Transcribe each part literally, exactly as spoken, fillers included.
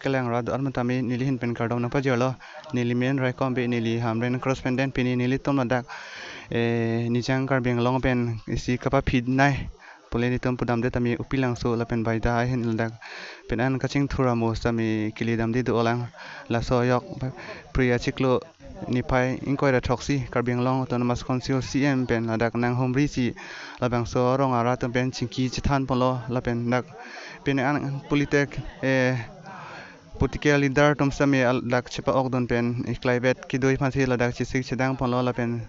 kelang rat do-an matame neli ahin pen kardom nangpajirlo. Neli men Raikom Bey, neli Hamren correspondent, pini nelitum ladak, eh, Nijang Karbi Anglong pen isi kapaphi nai pule nelitum pudamde tame Upilangso lapen Baida ahin ladak pen an kachingthur amo sitame kele damde dolang. Laso ajok Phre achiklo niphai ingkoi ra throksi Karbi Anglong Autonomous Council C M pen ladak nanghumriji labangso arong arat atum pen chingki chethan ponlo lapen dak pini an politic, eh, political leader atum sitame al-, dak chepa-okdun pen iklaivet kedo aphansi ladak chesik chedang ponlo lapen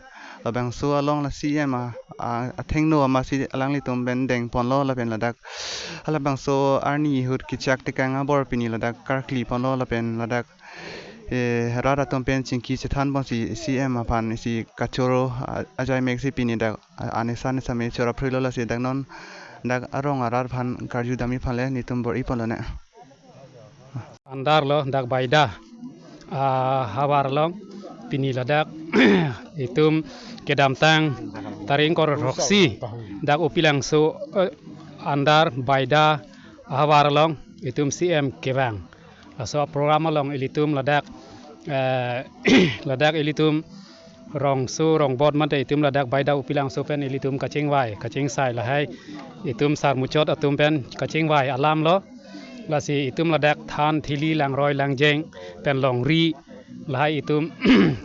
labangso along la C M a, a, athengno amatsi alanglitum pen deng ponlo lapen ladak halabangso arni ahut kechak tekang abor pini ladak karkli ponlo lapen ladak, eh, rat atum pen chingki chethan ponsi C M aphan isi kachoro a-, ajai meksi pini dak a-, anisa nisa me choro phruilo lasi dak non dak arong arat aphan karju dam aphan le nelitum bor-i ponlo ne. Andar lo dak Baida, ah, havar along pini ladak itum kedamtang tarik ingkoi ra throksi dak Upilangso, eh, andar Baida havar along itum C M kevang. Laso program along ilitum ladak, eh, ladak ilitum rongso rongbot mate itum ladak Baida Upilangso pen ilitum kachingvai kachingsai lahai itum sarmuchot atum pen kachingvai alam lo. Lasi itum ladak than thili langroi langjeng pen longri lahai itum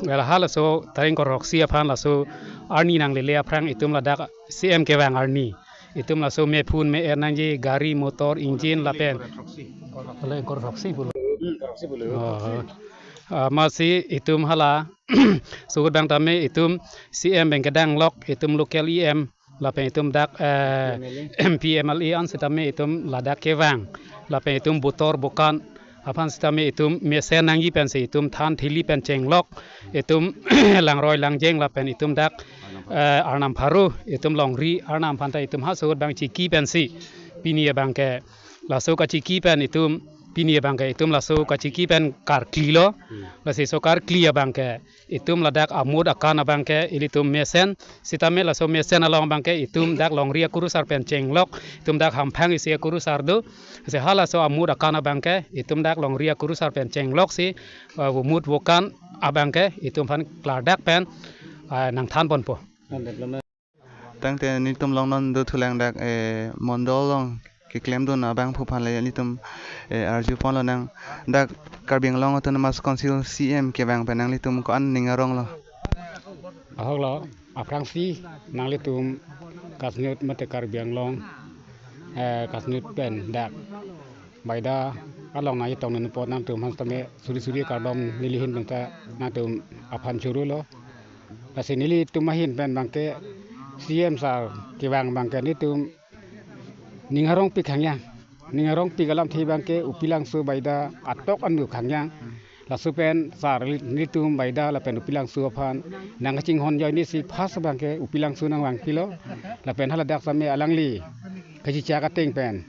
lahai laso tarik ingkoi ra throksi aphan laso arni nanglele aphrang itum ladak C M kevang arni itum laso mephun me-er nangji gari motor engine lapen. Ingkoi ra throksi pulo. Oh. Ah, amatsi itum hala suhut bang tame itum C M pen kedang lok itum local E M lapen itum dak, eh, M P M L A an sitame itum ladak kevang lapen itum butor bukan aphan sitame itum mesen nangji pensi itum than thili pen chenglok itum langroi langjeng lapen itum dak, eh, arnam pharo itum longri arnam aphanta itum ha suhut bang chiki pensi pini abangke laso kachiki pen itum pini abangke itum laso kachiki pen karkli lo. Hmm. Lasi so karkli abangke itum ladak amut akan abangke ilitum mesen sitame laso mesen along abangke itum dak longri akurusar pen chenglok itum dak hamphang isi akurusar do. Lasi halaso amut akan abangke itum dak longri akurusar pen chenglok si, eh, vomut vokan abangke itum aphan klardak pen, eh, nangthan ponpo. Tangte nelitum along non dothulang dak, eh, mondol along keklemdun abangphu aphan le nelitum, eh, arju ponlo nang dak Karbi Anglong Autonomous Council C M kevang pen nanglitum ko-an ning aronglo. Ahok lo, aphrangsi nanglitum Kasnut mate Karbi Anglong, eh, Kasnut pen dak Baida along nangchetong nangpon nangtum aphan sitame suri suri kardom neli ahin pen ta nangtum aphan chorolo. Lasi nelitum ahin pen abangke C M sir kevang abangke nelitum ning arongpik hangyang. Ning arongpik alamthe abangke Upilangso Baida atok anu hangyang. Laso pen sir nelitum Baida lapen Upilangso aphan nangkachinghon ajoine si first abangke Upilangso nangvangpilo. Lapen haladak sitame alangli kachechak ateng pen,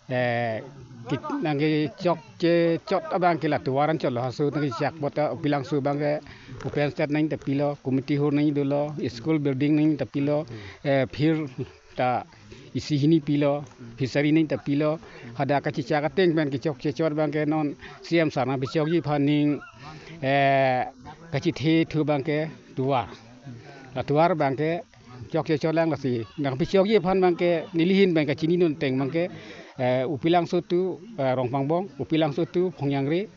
eh, kit-, nangkechokchechot abangke la tovar anchotlo, halaso nangkechak bot ta Upilangso abangke open stage nangta pilo, community hall nang dolo, school building nangta pilo, eh, field ta isi hini pilo, fishery nangta pilo, hadak kachechak ateng pen kechokchechot abangke non C M sir nangpachokji aphan ning, eh, kachethe thu abangke tovar. La tovar abangke chokchechot lang lasi nangpachokji aphan abangke neli ahin abangke chininun ateng abangke, eh, Upilangso to, eh, Rongpangbong, Upilangso to Phongyangre,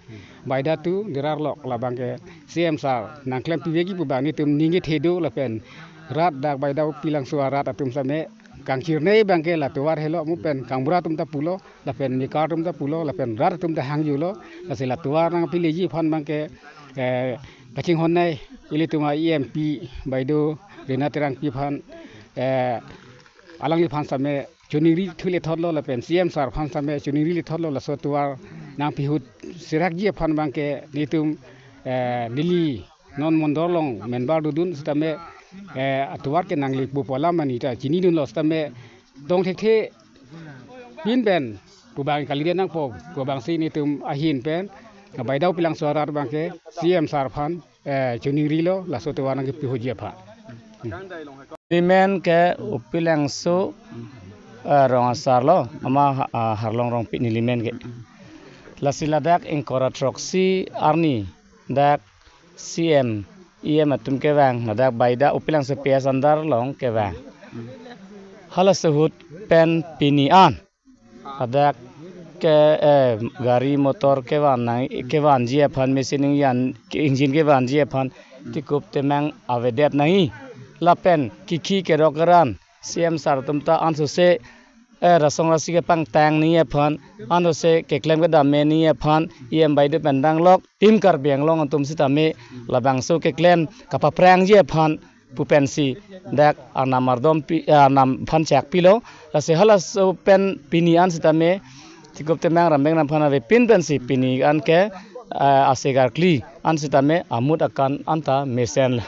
Baida to Derarlok labangke C M sir nangklempiveji pu abang nelitum ning kethe do lapen rat dak Baida Upilangso arat atum sitame kangchirnei abangke la tovar helo mo pen kangbura atum ta pulo lapen mekar atum ta pulo lapen rat atum ta hangjulo, lasi la tovar nangpileji aphan abangke, eh, kachinghon nei ilitum a-E M P Baido Rina Terangpi aphan, eh, alangliphan sitame choningri thule thotlo lapen C M sir aphan sitame choningri le thotlo laso tovar nangpihut serakji aphan abangke nelitum, eh, neli non mondol along member dodun sitame, eh, atovar ke nangli pupo alam ani ta chininunlo sitame tong thekthe pin pen pu abang kalide nangpo pu abangsi nelitum ahin pen Baida Upilangso arat abangke C M sir aphan, eh, choningrilo laso tovar nangkepihutji aphan. Neli men ke Upilangso, eh, rong asar lo, ama ha-, ah, Harlong Rongpi neli men ke. Lasi ladak ingkoi ra throksi arni dak C M, E M atum kevang, ladak Baida Upilangso P S under along kevang. Halaso ahut pen pini an ladak ke, eh, gari motor kevan nang, kevanji aphan, machine ingjan, engine kevanji aphan tikup temang avedet nangji. Lapen kikhi kerok keran C M sir atum ta ansose, eh, rasong rasi kepangtang nangji aphan, ansose keklem kedam me nangji aphan, E M Baida pen danglok Team Karbi Anglong atum sitame labangso keklem kapaphrangji aphan pu pensi dak arnam ardom pi, eh, arnam aphan chak pilo. Lasi halaso pen pini an sitame tikup temang rambeng nam aphan avepin pensi pini an ke, eh, ase karkli an sitame amut akan anta mesenlo.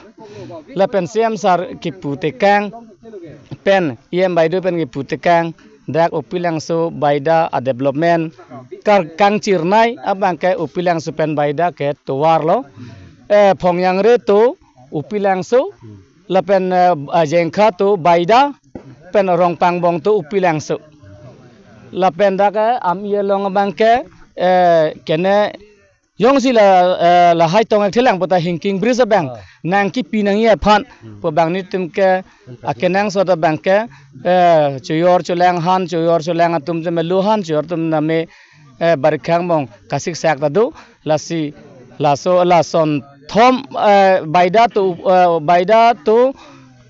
Lapen C M sir kipu tekang pen, E M Baida pen kipu tekang, dak Upilangso Baida a development kar kangchirnei abang ke Upilangso pen Baida ke tovarlo. Eh, Phongyangre to Upilangso, lapen, eh, Jengkha to Baida, pen Rongpangbong to Upilangso. Lapen dak ke Ami along abang ke, eh, kene jongsi la, eh, lahai tong ek thelang puta Hingking Bridge abang nangkipi nangji aphan pu abang nelitum ke akenangsot abang ke, eh, chojor cholang han, chojor cholang atum tame lo han, chojor atum tame, eh, barkhang bong kasik sak ta do. Lasi laso lason thom, eh, Baida to, eh, Baida to,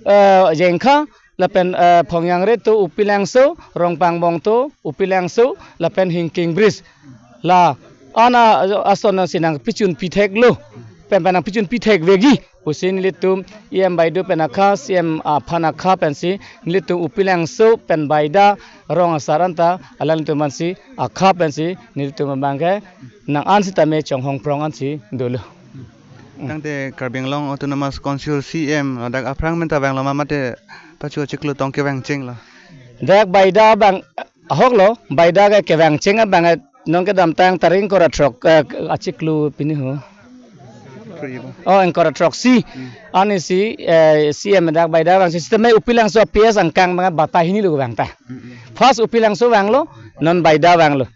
eh, Jengkha, lapen, eh, Phongyangre to Upilangso, Rongpangbong to Upilangso, lapen Hingking Bridge. La an ason si nangpichun pitheklo, pen pen nangpichun pithek vekji pusi nelitum E M Baida pen akha, C M aphan akha pensi nelitum Upilangso pen Baida rong asar anta alanglitum ansi akha pensi nelitum abang ke nang an sitame chonghong prong ansi dolo. Tangte Karbi Anglong Autonomous Council C M ladak aphrang men ta vanglo ma mate pachu achiklo tong kevang chenglo? Dak Baida abang ahoklo, Baida ke kevang cheng abang, eh, non kedamtang tarik ingkoi ra throk, eh, achiklo pini ho. Free ba? Oh, ingkoi ra throksi. Hmm. Ani si, eh, C M dak Baida vangsi sitame Upilangso P S angkang abang batai hini lo vang ta. Hmm, hmm. First Upilangso vanglo, non Baida vanglo.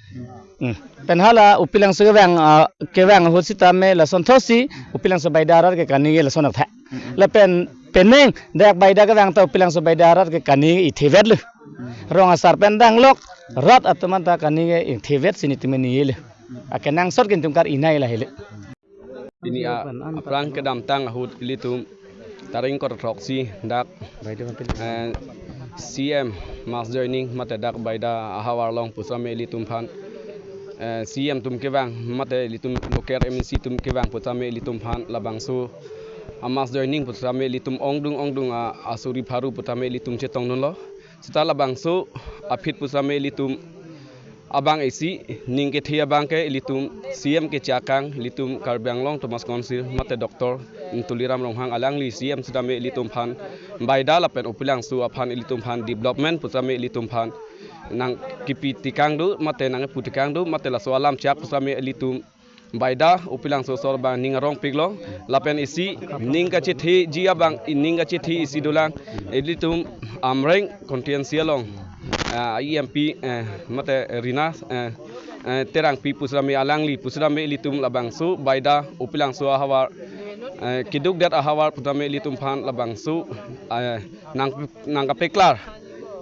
Hmm. Pen hala Upilangso kevang, ah, kevang ahut sitame lason thotsi Upilangso Baida arat ke kani ke lason athak. Mm-mm. Lapen penang dak Baida kevang ta Upilangso Baida arat ke kani ithevet lo. Mm. Rong asar pen danglok rat atum anta kani ke ithevet si nelitum ningje lo. Akenangsot ke nelitum kar-inai lahelo. Pini a, aphrang kedamtang ahut ilitum tarik ingkoi ra throksi dak, eh, C M mass joining mate dak Baida ahavar along pusitame ilitum aphan, eh, C M atum kevang mate ilitum local M A C atum kevang pusitame ilitum aphan labangso a mass joining pusitame ilitum ongdung ongdung a, asuri pharu pusitame ilitum chetongdunlo. Seta labangso aphi pusitame ilitum abang isi ning kethe abang ke ilitum C M keche akang, ilitum Karbi Anglong Autonomous Council mate Doctor Tuliram Ronghang alangli C M sitame ilitum aphan Baida lapen Upilangso aphan ilitum aphan development pusitame ilitum aphan nangkipi tekang do mate nangpu tekang do mate laso alam chak pusitame ilitum Baida Upilangso asor abang ning arongpiklo, lapen isi ning kachetheji abang, ning kachethe isi dolang, ilitum Amreng constituency along, ah, E M P, eh, mate Rina, eh, eh, Terangpi pusitame alangli pusitame ilitum labangso Baida Upilangso ahavar, eh, keduk det ahavar pusitame ilitum aphan labangso, eh, nang, nangkapeklar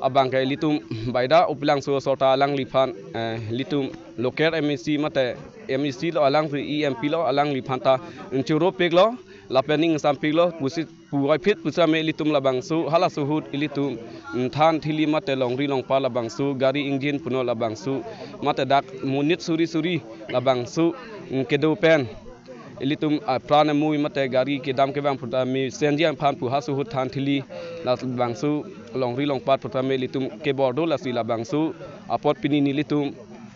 abang ke ilitum Baida Upilangso asor ta alangliphan, eh, ilitum local M A C mate M A C lo alang E M P lo alangliphan ta choro piklo lapen ning sampiklo pusi puvoiphit pusitame ilitum labangso halaso ahut ilitum, mm, than thili mate longri longpat labangso gari engine puno labangso mate dak monit suri suri labangso, mm, kedo pen ilitum, ah, pran amui mate gari kedam kevang pusitame C N G aphan pu halaso ahut than thili labangso longri longpat pusitame ilitum kebor do lasi labangso apot pini nelitum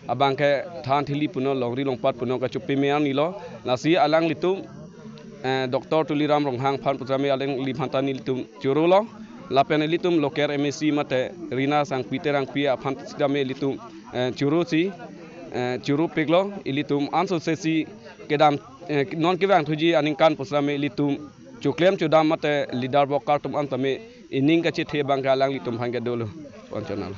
abang ke than thili puno longri longpat puno kachopime arnilo. Lasi alanglitum, eh, Doctor Tuliram Ronghang aphan pusitame alangliphan ta nelitum chorolo. Lapen ilitum local M A C mate Rina Sangpi Terangpi aphan sitame ilitum, eh, chorosi, eh, choro piklo. Ilitum ansose si kedam, eh, non kevang thuji aningkan pusitame ilitum choklem chodam mate leader worker atum an tame ining kachethe abang ke alanglitum aphan ke dolo. Koncernal.